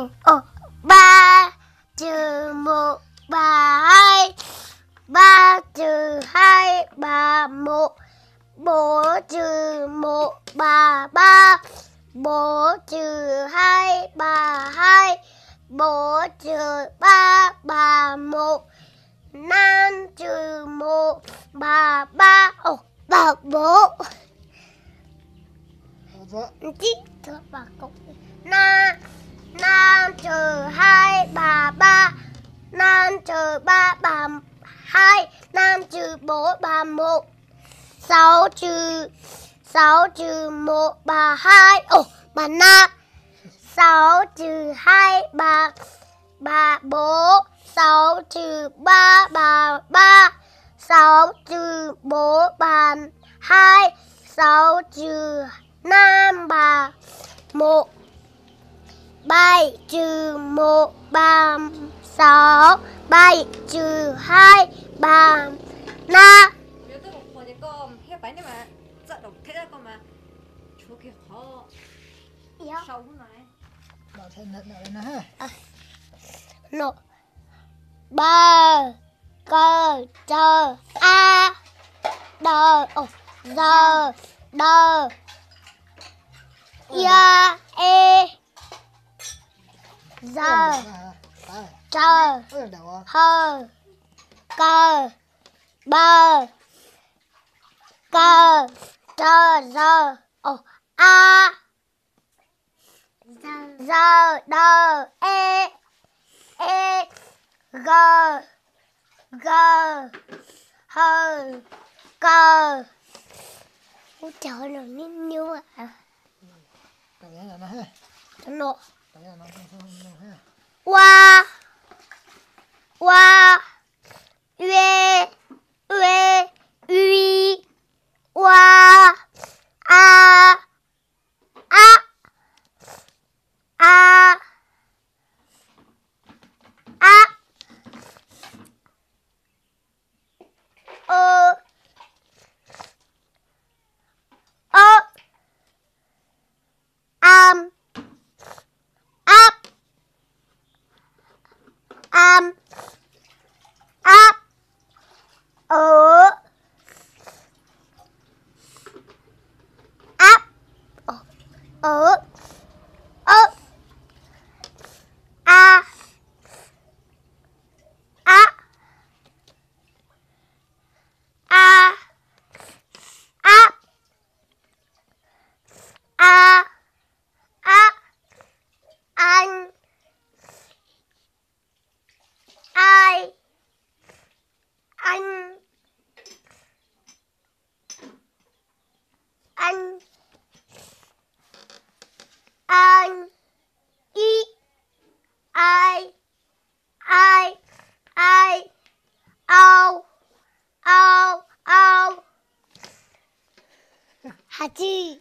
Ub, ba, cw, mu, ba, haib, ba, cw, haib, ba, mu, bu, cw, mu, ba, bab, bu, cw, haib, ba, haib, bu, cw, bab, ba, mu, nab, cw, mu, ba, bab, ba, bu. Nab, nab, cw, haib, ba, bab, nab, cw, bab, ba, haib, nab, cw, bu, ba, mu, xauv, cw, xauv, cw, mu, ba, haib, ba, nab, xauv, cw, haib, ba, ba, bu, xauv, cw, bab, ba, bab, xauv, cw, bu, ba, haib, xauv, cw, nab, ba, mu, baim, cw, mu, ba, xauv, baim, cw, haib, ba, nab. Ba, kaw, caw, ab, daw, zaw, daw, ia, e, zaw, caw, haw, kaw, baw, kaw, caw, zaw, ab, zaw, daw, e, e, gaw, gaw, haw, kaw. Ub, cov no nyuaj nyuaj. Ua, ua, ue, ue, ui, ua, a, ab, a, ab, o, ob, am, ab, am, ab, o, ab, o, ob, a, ab, a, ab, a, ab, an, ai, an, an, an, i, ai, ai, ai, au, au, au, hav txij.